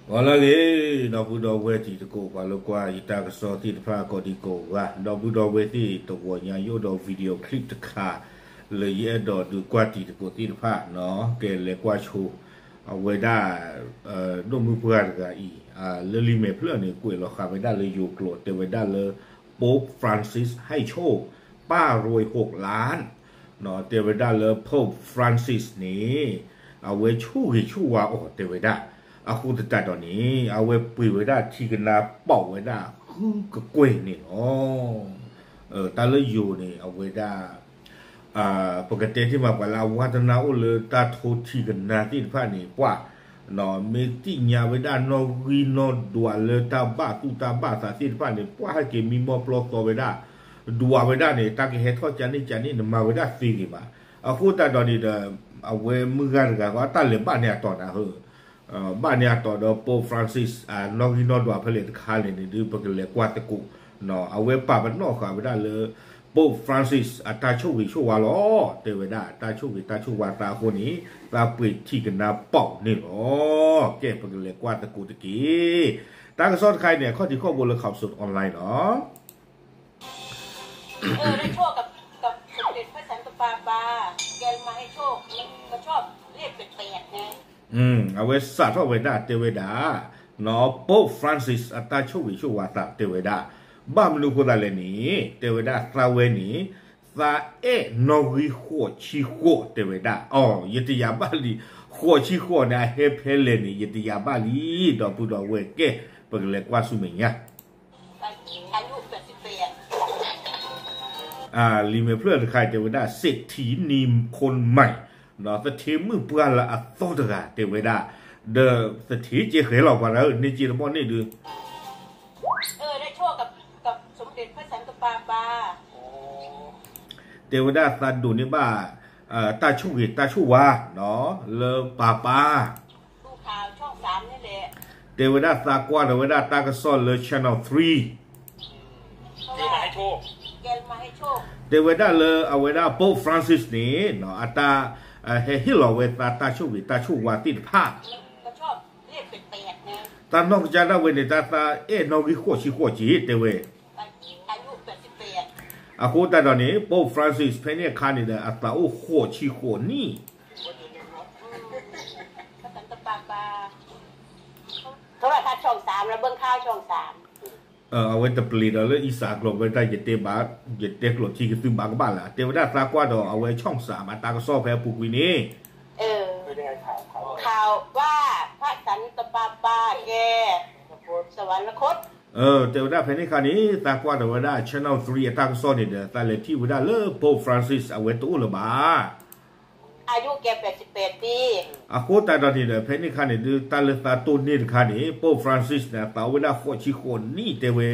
ဂီၤလၢအဂ့ၤ ဒီပုၢ်ဒီဝဲၢ်တံၤသကိး ပှၤလၢကွၢ်ယတၢ်ကစီၣ်သ့ၣ်တဖၣ်ကိးဒံကိးဂၤ, ဒီပုၢ်ဒီဝဲၢ်သ့ၣ်တဂီၤညါ ယအိၣ်ဒီး video clip တခါ လၢယအဲၣ်ဒိးဒုးကွၢ်တံၤသကိးသ့ၣ်တဖၣ် ကလဲၤကွၢ်ဆိ အဝဲဒၣ် ဒိၣ်မုၢ်ပှၢ်တဂၤအံၤ လၢလံာ်မဲာ်ဖျၢၣ်န့ၣ် ကွဲးလီၤဃာ်ဝဲဒၣ်လၢယိၤကျိာ် တဲဝဲဒၣ်လၢ Pope Francis ให้โชค ป้ารวยหกล้าน တဲဝဲဒၣ်လၢ Pope Francis န့ၣ် အဝဲဆိၣ်ဂ့ၤဆိၣ်ဝါအီၤ တဲဝဲဒၣ်. အဃိသတးဒီးန့ၣ် အဝဲပှ့ၤဝဲဒၣ်ထံကနါ ပီးဝဲဒၣ်ဃုကကွဲၢ်န့ၣ်လီၤ. တၢ်လၢယိၤန့ၣ် အဝဲဒၣ် ပကတဲတ့ၢ်မး ပှၤလၢအဝါသနၢ်အိၣ်လၢတၢ်ထိထံကနါသ့ၣ်တဖၣ်န့ၣ် ပှၤ မ့ၢ်သ့ၣ်ညါဝဲဒၣ်နီၣ်ဂံၢ်နီၣ်ဒွးလၢတၢ်ဘၣ်သူၣ်တၢ်ဘၣ်သးသ့ၣ်တဖၣ်န့ၣ် ပှၤဟဲက့ၤမံမီၢ်ပျီသီဝဲဒၣ် ဒွးဝဲဒၣ်န့ၣ် တၢ်ကဟဲထီၣ်ကန့ၣ်ကန့ၣ် နမၤဝဲဒၣ်သ့ဂ့ၤဘၣ်. အဃိသတးဒီးန့ၣ်ဒီး အဝဲမုၢ်ဂၤတဂၤဃီ တၢ်လဲၤဘၣ်န့ၢ်အတီၤနၤဧၢ ဘၣ်န့ၢ်အတီၤဒီး Pope Francis နီၣ်ဂံၢ်နီၣ်ဒွးဖဲလဲၣ်တခါလဲၣ်န့ၣ်ဒီး ပကလဲၤကွၢ်သကိး အဝဲပာ်ပနီၣ်ဃာ်ဝဲဒၣ်လၢ Pope Francis အတၢ်ဆိၣ်ဂ့ၤဆိၣ်ဝါလီၤ. တဲဝဲဒၣ် တၢ်ဆိၣ်ဂ့ၤတၢ်ဆိၣ်ဝါသးအဃိန့ၣ် သးပှ့ၤထံကနါပီးန့ၣ်လီၤ. ကဲ ပကလဲၤကွၢ်သကိးတက့ၢ်. တၢ်ကစီၣ်တခါအံၤန့ၣ် အခီၣ်ထံးခီၣ်ဘိလၢ Khabsat Online လီၤ. အဝဲစးထီၣ်ဝဲဒၣ်တဲဝဲဒၣ် Pope Francis အတၢ်ဆိၣ်ဂ့ၤဆိၣ်ဝါသးတဲဝဲဒၣ် ဘၣ်မနုၤအဃိသတးလဲၣ်န့ၣ် တဲဝဲဒၣ်သးဝဲန့ၣ် သးအဲၣ်နီၣ်ဂံၢ်ဃိးဆံဃိးတဲဝဲဒၣ် အိ ယတယာ်ဘၣ်လံ ဃိးဆံဃိးန့ၣ် အဟဲဖဲလဲၣ်န့ၣ် ယတယာ်ဘၣ်လံ ဒီပုၢ်ဒီဝဲၢ်ကဲ ပကလဲၤကွၢ်ဆူမဲာ်ညါ လံာ်မဲာ်ဖျၢၣ်တခါအံၤတဲဝဲဒၣ် เศรษฐีนีคนใหม่ သထ့မုၣ်ပှၢ်လၢအသီတဂၤတဲဝဲဒၣ် ဒီးသထ့ကဲဃဲၤလီၤပှၤဒၣ်ဧၢ န့ၢ်က့တဘီန့ၣ်ဒုး တဲဝဲဒၣ်သးဒိးန့ၢ်ဘၣ် တၢ်ဆိၣ်ဂ့ၤတၢ်ဆိၣ်ဝါ လၢပၢ်ပၢ် တဲဝဲဒၣ်သးကွၢ်ဒီးဝဲဒၣ်တၢ်ကစီၣ်လၢ Channel three တဲဝဲဒၣ်လၢအဝဲဒၣ် Pope Francis န့ၣ် အတၢ် ဟဲဟ့ၣ်လီၤဝဲသးတၢ်ဆိၣ်ဂ့ၤတၢ်ဆိၣ်ဝါသ့ၣ်တဖၣ် တၢ်နီၢ်ကစၢ်ဒၣ်ဝဲန့ၣ် တၢ်သးအဲၣ်နီၣ်ဂံၢ်ဃိးဆံဃိးက့ၤတဲဝဲ အဃိသတးဒီးန့ၣ် Pope Francis ဖဲန့ၣ်အခါန့ၣ်ဒီး အသးအိၣ်ဃိးဆံဃိးနံၣ် အဝဲတပျ့ၤဒီးလၢအံသးကျိာ် ဝဲဒၣ် ယတဲကျိာ်ထံကသုဘၣ်ကဘၣ်လၢ တဲဝဲဒၣ်သးကွၢ်ဒီးအဝဲ ช่องสาม အတၢ်ကစီၣ်ဖဲအပူၤကွံာ်န့ၣ် တဲဝဲဒၣ်ဖဲန့ၣ်အခါန့ၣ် သးကွၢ်ဒီးဝဲဒၣ် Channel three အတၢ်ကစီၣ်န့ၣ်ဒီး သးလဲၤထံၣ်ဝဲဒၣ်လၢ Pope Francis အဝဲတအိၣ်လၢၤဘၣ် အဃိသတးဒီးန့ၣ်ဒီး ဖဲန့ၣ်အခါန့ၣ်ဒုး တၢ်လၢသးတိၢ်န့ၢ်တခါန့ၣ် Pope Francis န့ၣ် အသးအိၣ်ဝဲဒၣ်ဃိးဆံဃိးနံၣ်တဲဝဲ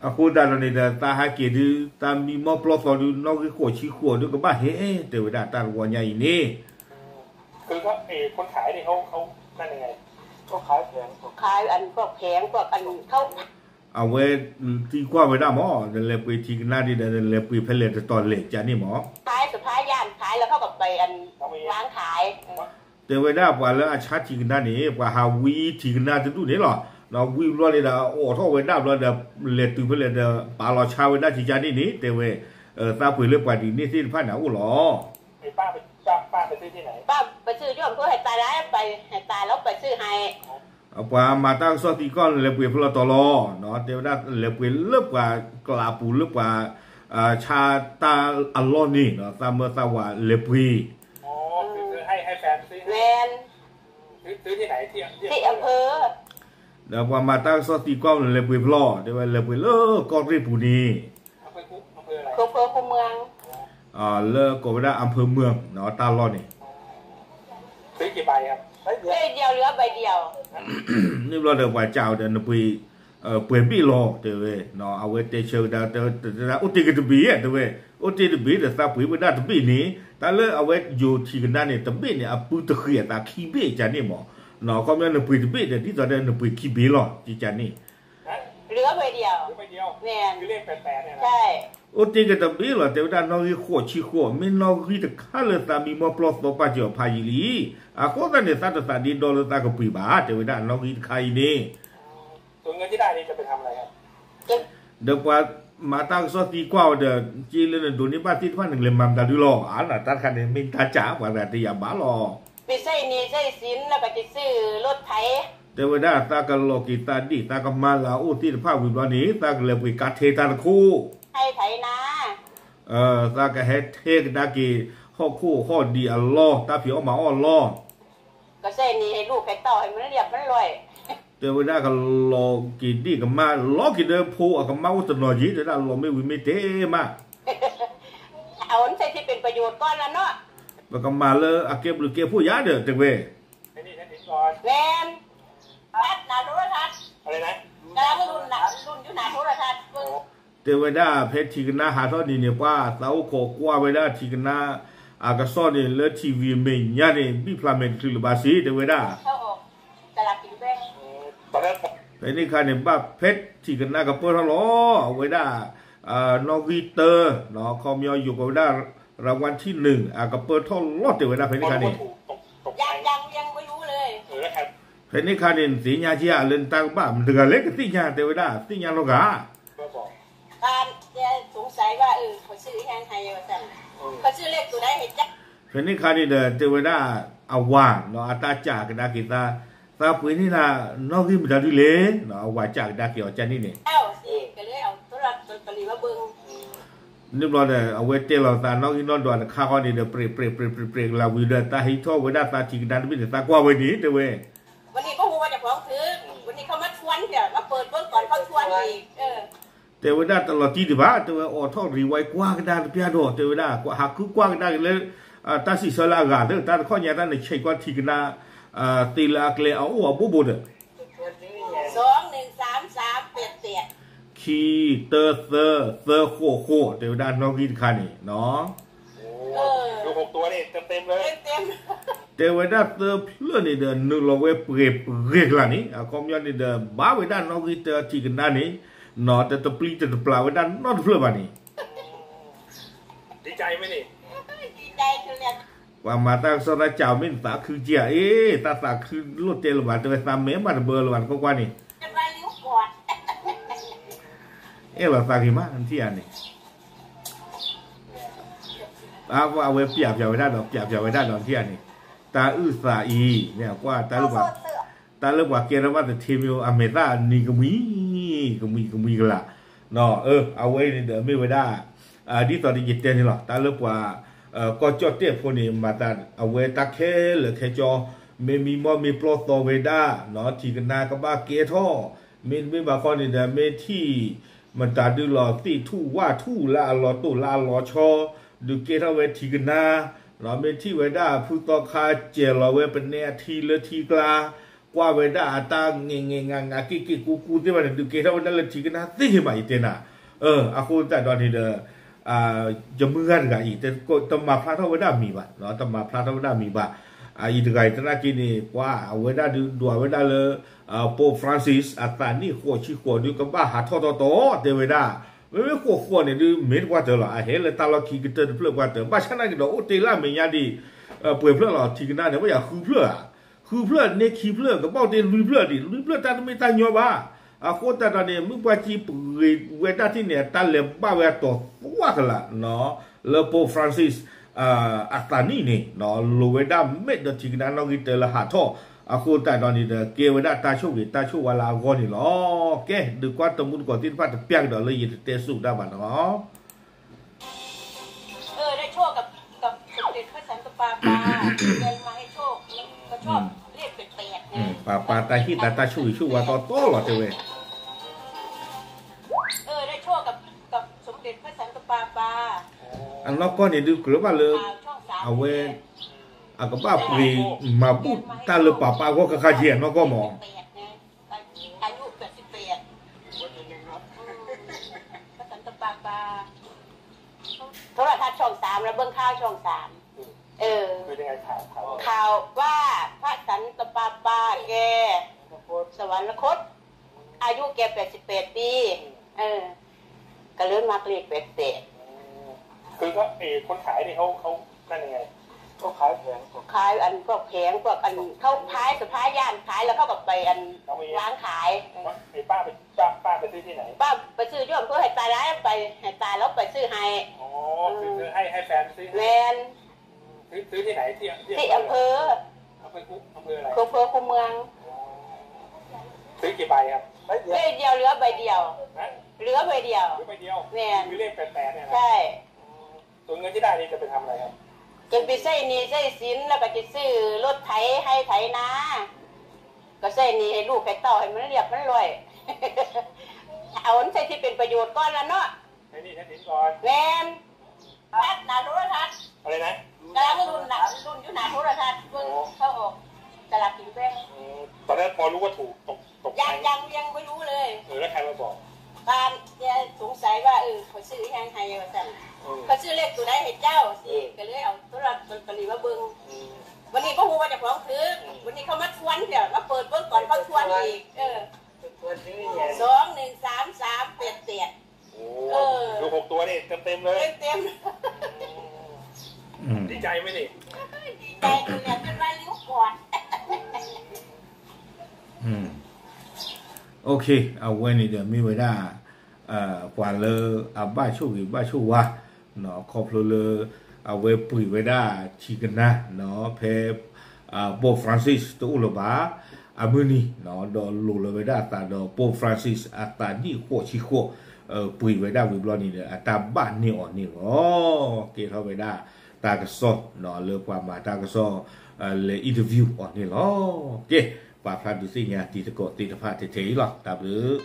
အဃိသတးဒီးန့ၣ်ဒီး သးဟးက့ၤဒုး သးမံမီၢ်ပျီသီဒုး နီၣ်ဂံၢ်ဃိးဆံဃိးဒုးကဘၣ်ဟဲ တဲဝဲဒၣ်တၢ်တဝီညါအံၤန့ၣ် အဝဲသံကွၢ်ဝဲဒၣ်မး နလဲၤပှ့ၤထံကနါဒ်ဒီး နလဲၤပှ့ၤဖဲလဲၣ်တတီၤလဲၣ်ကန့ၣ်မး တဲဝဲဒၣ်ပှၤလၢအဆါထံကနါန့ၣ် ပှၤဟးဝံထံကနါတဒူၣ်န့ၣ်လီၤ. ဒီးဝံဘျီန့ၣ်ဒီး အိးထီၣ်ဝဲဒၣ်ဘျီဒီး လဲၤတုၤဖဲလဲၣ်ဒီး ပာ်လီၤဆါဝဲဒၣ်ထံကနါန့ၣ်န့ၣ် တဲဝဲ သးပှ့ၤလၢပှၤဒ်န့ၣ်သ့ၣ်တဖၣ်န့ၣ်အအိၣ်လီၤ. ပှၤမၤတၢ်ကစီၣ်သံကွၢ်လၢပှ့ၤဖဲလဲၣ်တီၤလီၤ တဲဝဲဒၣ်လဲၤပှ့ၤလၢပှၤကျးပူၤလၢပှၤ ဆါတၢ်အလီၢ်န့ၣ် သးမၢသးဝးလဲၤပှ့ၤ ဒီးပှၤမၤတၢ်ကစီၣ်သံကွၢ်လဲၤပှ့ၤဖဲလဲၣ် တဲဝဲလဲၤပှ့ၤလၢကီၢ်ရ့ၣ်ပူၤန့ၣ် လၢကိးဝဲဒၣ် အၣ်ဖၢမၢၢ် တၢ်လီၢ်န့ၣ် န့ၣ်ဘျီဒီးပှၤကးအီၤဒီး နပှ့ၤ ပှဲၤဘ့ၣ်လီၤ တဲဝဲ အဝဲတဲဆၢကဒါ အိၣ်တ့ၢ်ကတဘ့ၣ် တဲဝဲ အိၣ်တ့ၢ်တဘ့ၣ်တဲဝဲ အိၣ်တ့ၢ်တဘ့ၣ်ဒီးသးပှ့ၤဝဲဒၣ်တဘ့ၣ်န့ၣ် တၢ်လၢအဝဲယိၤထံကနါန့ၣ် တဘ့ၣ်န့ၣ် အပုၢ်တဃ့အသးခံဘ့ၣ်ကန့ၣ်မး ခီပညီနပှ့ၤတဘ့ၣ်ဒီး ဒ်သိးဒီးနပှ့ၤခံဘ့ၣ်လီၤ ကန့ၣ် လၢဝဲဒၣ် အိၣ်တ့ၢ်က့ၤတဘ့ၣ်လီၤ တဲဝဲဒၣ်နီၣ်ဂံၢ်ဃိးဆံဃိး မ့ၢ်နီၣ်ဂံၢ်တခါလၢသးမံမီၢ်ပျီၢ်သီပာ်စၢၤအီၤဖးယံာ်လံ. အဃိသတးန့ၣ် သးတသးဒ့ဒီလၢသးကပှ့ၤဘၣ် တဲဝဲဒၣ်နီၣ်ဂံၢ်တခါအံၤန့ၣ် ဒီးပှၤမၤတၢ်ကစီၣ်သံကွၢ်ဝဲဒီး က့လၢနဒိးန့ၢ်ဘၣ်သ့ၣ်တဖၣ်နကလဲၤမၤမတၤဒုလီၤ အါနတၢ်တခါန့ၣ် မ့ၢ်တၢ်ကၢ်ပှၤသးတယာ်ဘၣ်လီၤ. တဲဝဲဒၣ်သးကလီၤက့ၤသးဒ့ၣ် သးကမၤလၢအအိၣ်သ့ၣ်တဖၣ်ဝံၤဘျီန့ၣ် သးကလဲၤပှ့ၤကါထဲတၢ်တခိၣ် သးကဟဲထဲကဒါက့ၤ ဟီၣ်ခိၣ်ဟီၣ်ဒံးအလီၢ် တၢ်ဖံးအီၣ်မၤအီၣ်အလီၢ် တဲဝဲဒၣ်ကလီၤက့ၤဒ့ၣ်ကမၢ် လီၤက့ၤဒီးဖိအကမၢ်အိၣ်တနီၤက့ၤ တဲဝဲဒၣ်လီၤမ့ၢ်ဝံၤမ့ၢ်တဲမး ပကမၤလၢအကဲဘျုးကဲဖှိၣ်ယါဒီး တဲဝဲ တဲဝဲဒၣ်ဖဲထံကနါဟးထီၣ်န့ၣ်န့ၣ် ပှၤသးအိၣ်ခိးကွၢ်ဝဲဒၣ်ထံကနါ အကစီၣ်န့ၣ်လၢ ထံၣ်ဝံၤ အမဲာ်ညါန့ၣ် ဘံၣ်ဖျါမဲာ်တချုးလၢၤဘၣ်စ့ၢ် တဲဝဲဒၣ် ဖဲန့ၣ်ခါန့ၣ် ဘၣ်ဖဲထံၣ်ကနါကပၢၢ်ထီၣ်လီၤ အဝဲဒၣ် နီၣ်ဂံၢ်တၢ ခီပညီယိၤကီးဝဲဒၣ် ရၤဝါထံၣ်နုာ် အကပၢၢ်ထီၣ်လီၤ တဲဝဲဒၣ်ဖဲန့ၣ်ခါန့ၣ် ဖဲန့ၣ်ခါန့ၣ် နသ့ၣ်ညါက့ၤဧါ လၢနတၢ်ကဘၣ် မတၤတဂၤလဲၣ်ကသ့ၣ်ညါ တဲဝဲဒၣ် သ့ၣ်ညါလီၤဂာ် ဖဲန့ၣ်ခါန့ၣ်ဒီး တဲဝဲဒၣ် အဝၤ အတၢ်ကၢ်ကဒါက့ၤသး သးပှ့ၤန့ၢ်နၤ နီၣ်ဂံၢ်မတၤဒုလဲၣ် အဝၤကၢ်ကဒါက့ၤအီၤကန့ၣ်န့ၣ် န့ၣ်ဘျီဒီး အဝဲတဲလီၤသးနီၣ်ဂံၢ်နီၣ်ဒွးတခါဃီန့ၣ်ဒီး ပြဲးပြဲးပြဲးပြဲးပြဲးကလၤဝံၤဒီး တၢ်ဟံးထီၣ်ဝဲဒၣ်သးထံၣ်ကနါတဘ့ၣ်န့ၣ် သးကွၢ်ဝဲန့ၣ် တဲဝဲ တဲဝဲဒၣ်တလီၤတံၢ်ဒံးဘၣ် တဲဝဲအိးထီၣ်ရံးဝဲကွၢ်ကဒါတပျၢ်ဒီး တဲဝဲဒၣ် ဟးဃုကွၢ်ကဒါက့ၤလၢ တၢ်စံးဆၢလၢအဂၤသ့ၣ် တၢ်တခီညါတၢ်န့ၣ် ဆဲးကွၢ်ထံၣ်ကနါ သ့လၢအကျဲအအိၣ်အဘိဘိဒီး ခံ တၢ သၢ သၢ ဃိး ဃိး တဲဝဲဒၣ်နီၣ်ဂံၢ်တခါန့ၣ် တဲဝဲဒၣ်သၢဖျၢၣ်န့ၣ်ဒီး နုာ်လီၤဝဲပှဲၤပှဲၤကလၤန့ၣ် အခီပညီန့ၣ်ဒီး ဘၣ်ဝဲဒၣ်နီၣ်ဂံၢ်တၢထံၣ်ကနါန့ၣ် တတပျံၤတတပျၢ်ဝဲဒၣ်နီတဖျၢၣ်ဘၣ်န့ၣ် ပှၤမၤတၢ်ကစီၣ်တၢ်ကးမ့ၢ်နသးခုက့ၤဧါ အ့ တၢ်သးခုလိၣ်တဲလၢၤဘၣ် တဲဝဲသးမဲာ်မးတဘၢလၢၤဘၣ် နကွၢ်ကွၢ်န့ၣ် အဲၣ်လီၤသးဂ့ၤမး နထံၣ်ဧါန့ၣ် အဝဲပျးပျးဝဲဒၣ်ဒီး ပျးပျးဝဲဒၣ်ဒီး နထံၣ်ဧါန့ၣ် တၢ်အုၣ်သးအံၤ မ့ၢ်ကွၢ် တၢ်လၢပှၤကဲထီၣ်ဘၣ်သထ့မ့ၢ် အမဲာ်သၣ်နံၤကမှံ ကမှံကမှံကလၤ အဝဲအံၤန့ၣ်ဒီးမ့ၢ်ဝဲဒၣ် ဒ်သိးဒီးယတဲန့ၣ်လီၤ တၢ်လၢပှၤ ကီၢ်ကၠီၣ်တဲၣ်ဖိန့ၣ် မၤသးအဝဲတၢ်ခဲလၢာ်ခဲဆ့ မ့ၢ်မံမီၢ်မ့ၢ်ပျီၢ်သီဝဲဒၣ် ထံၣ်ကနါကဘၣ်ကဲထီၣ် မ့တမ့ၢ်ဘၣ်ဃီန့ၣ်ဒီး မ့ၢ်ထံၣ် မတၤဒုလီၤသ့ၣ်ထူၣ်ဝၣ်ထူၣ်လၢအလီၤတိၢ်လၢအလီၤဆီ ဒုးကဲထီၣ်ဝဲထံၣ်ကနါ မ့ၢ်ထံၣ်ဝဲဒၣ်ဖုသီခါစဲၤလီၤဝဲပနဲအထံလၢထံကျါ ကွၢ်ဝဲဒၣ်အတၢ်ငဲးငဲးငါငါက့ၢ်က့ၢ်ကူကူသ့ၣ်တဖၣ်န့ၣ် ဒုးကဲထီၣ်ဝဲဒၣ်လၢထံၣ်ကနါသ့ဂ့ၤမး ယတဲနၤ အဃိသတးဒီးန့ၣ်ဒီး ယမုၢ်ဂၤတဂၤအံၤ တမၤဖျါထီၣ်ဝဲဒၣ်မံၤဘၣ် တမၤဖျါထီၣ်ဝဲဒၣ်မံၤဘၣ် အအံၤတဂၤအံၤသနာ်က့န့ၣ် ပှၤအဝဲဒၣ်ဒုးဒွးဝဲဒၣ်လၢ Pope Francis အသးနံၣ်ဃိးဆံဃိးဒုးကဘၣ်ဟးထီၣ်တီတီ တဲဝဲဒၣ် မ့မ့ၢ်ဃိးဃိးန့ၣ်ဒုး မ့ၢ်တပှၢ်တၢၢ်လီၤ အဟဲလၢတၢ်လီၢ်ခံကတၢၢ်တဖျၢၣ်ပှၢ်တၢၢ် ဘၣ်ဆၣ်သနာ်က့ဒီး အိၣ်တ့ၢ်လၢအမဲာ်ညါဒံး ပှဲၤဖျၢၣ်လီၤ ထံၣ်ကနါန့ၣ် ဘၣ်ယၤဃုဖျၢၣ်ဧါ ဃုဖျၢၣ်န့ၢ်ခံဖျၢၣ် ကဘၣ်အိၣ်တ့ၢ်လွံၢ်ဖျၢၣ်ဒံး လွံၢ်ဖျၢၣ်တၢ်တမ့ၢ်တၢ်ညီဘၣ် အဃိသတးဒီးန့ၣ် မုၢ်ပှၢ်ကံပှ့ၤဝဲဒၣ်ထံၣ်န့ၣ် တၢ်လဲၤဘၣ်ဝဲအတီၤသွါကလး လၢ Pope Francis အသးနံၣ်န့ၣ် လိၤဝဲဒၣ်မဲာ်ဒီးထံၣ်ကနါနီၣ်ဂံၢ်တၢလၢဟးထီၣ် အဃိသတးဒီးန့ၣ်ဒီး ကဲဝဲဒၣ်တၢ်ဆိၣ်ဂ့ၤတၢ်ဆိၣ်ဝါလၢအဂီၢ်န့ၣ်လီၤ. ကဲ ဒုးကွၢ်တမူတကိးသ့ၣ်တဖၣ်တပျၢ်ကဒီးလၢယတတဲဆိတၢ်ဘၣ်နီၤ ပၢ်ပၢ်တၢ်ဟ့ၣ်သးတၢ်ဆိၣ်ဂ့ၤဆိၣ်ဝါတီတီလီၤတဲဝဲ အနီၢ်ကီၢ်န့ၣ်ဒုးကြၢးဘၣ်လၢ အဝဲ အကဘၣ်ပှ့ၤမၤဘူၣ်တၢ်လၢပၢ်ပၢ်အဂီၢ်ခါခါက့ၤအနီၢ်ကီၢ်မး โทรทัศน์ช่องสาม แล้วเบิ่งข่าวช่องสาม เออ ข่าวว่าพระสันตะปาปาแก สวรรคต อายุแกแปดสิบแปดปี เออ ก็เลยมักเลขแปดแปด คือก็เออคนขายนี่เขาเขานั่นยังไง ก็ขายแผง ขายอันพวกแผงพวกอันเขาขายสะพายย่านขายแล้วเขาก็ไปอันเอาไปวางขาย ไอ้ป้าไปป้าป้าไปซื้อที่ไหน ป้าไปซื้ออยู่อำเภอให้ตาย้ายไปให้ตาแล้วไปซื้อให้อ๋อคือคือให้ให้แฟนซื้อให้แมน ซื้อซื้อที่ไหนที่ที่ที่อำเภออำเภอคุอำเภออะไรอำเภอคูเมือง ซื้อกี่ใบครับใบเดียวเหลือใบเดียวนะเหลือใบเดียวเหลือใบเดียวแม่นคือเลขแปดแปดเนี่ยนะใช่ส่วนเงินที่ได้นี่จะไปทำอะไรครับจะไปใช้หนี้ใช้สินแล้วก็จะซื้อรถไถให้ไถนาก็ใช้หนี้ให้ลูกให้เต้าให้มันเรียบมันร้อยเอามันใช้ที่เป็นประโยชน์ก่อนละเนาะ ใช้หนี้ใช้สินก่อนแมนทัดหนาโทรทัศน์อะไรนะกำลังรุ่นหนารุ่นอยู่หนาโทรทัศน์เบิ่งเขาออกสลากกินแบ่งอืมตอนนั้นพอรู้ว่าถูกตกตกยังยังยังไม่รู้เลยเออแล้วใครมาบอกบ้านแกสงสัยว่าเออเขาซื้อยังไงว่าสั่นเออเขาซื้อเลขตัวใดให้เจ้าสิเออก็เลยเอาโทรศัพท์ตัวนี้มาเบิ่งอืมวันนี้ก็รู้ว่าเจ้าของถืออืมวันนี้เขามาทวนเดี๋ยวมาเปิดเบิ่งก่อนเขาทวนอีกเออ สองหนึ่งสามสามแปดแปดโอ้เออดูหกตัวนี่เต็มเต็มเลยเต็มเต็มอืมดีใจไหมนี่ดีใจจนแบบเป็นว่าริ้วกอด อืม โอเค အဝဲန့ၣ်ဒီးမ့ၢ်ဝဲဒၣ် ပှၤလၢအဘၣ်ဆိၣ်ဂ့ၤဘၣ်ဆိၣ်ဝါ ခီဖျိလၢ အဝဲပှ့ၤဝဲဒၣ်ထံကနါ ဖဲ Pope Francis တအိၣ်လၢၤဘၣ် အမုၢ်နံၤ ဒီးလိၤလီၤဝဲဒၣ်အသးဒီး Pope Francis အသးနံၣ်ဃိးဆံဃိး ပှ့ၤဝဲဒၣ်ဝံၤဘျီန့ၣ်ဒီး အတၢ်ဘၣ်န့ၢ်အီၤန့ၣ်လီၤ. ကဲထီၣ်ဝဲဒၣ်တၢ်ကစီၣ် လၢပှၤမၤတၢ်ကစီၣ် လဲၤ interview အီၤန့ၣ်လီၤ. ကဲ ပာ်ဖျါဒုးသ့ၣ်ညါတံၤသကိးသ့ၣ်တဖၣ်ထဲထဲအံၤလီၤ. တၢ်ဘျုး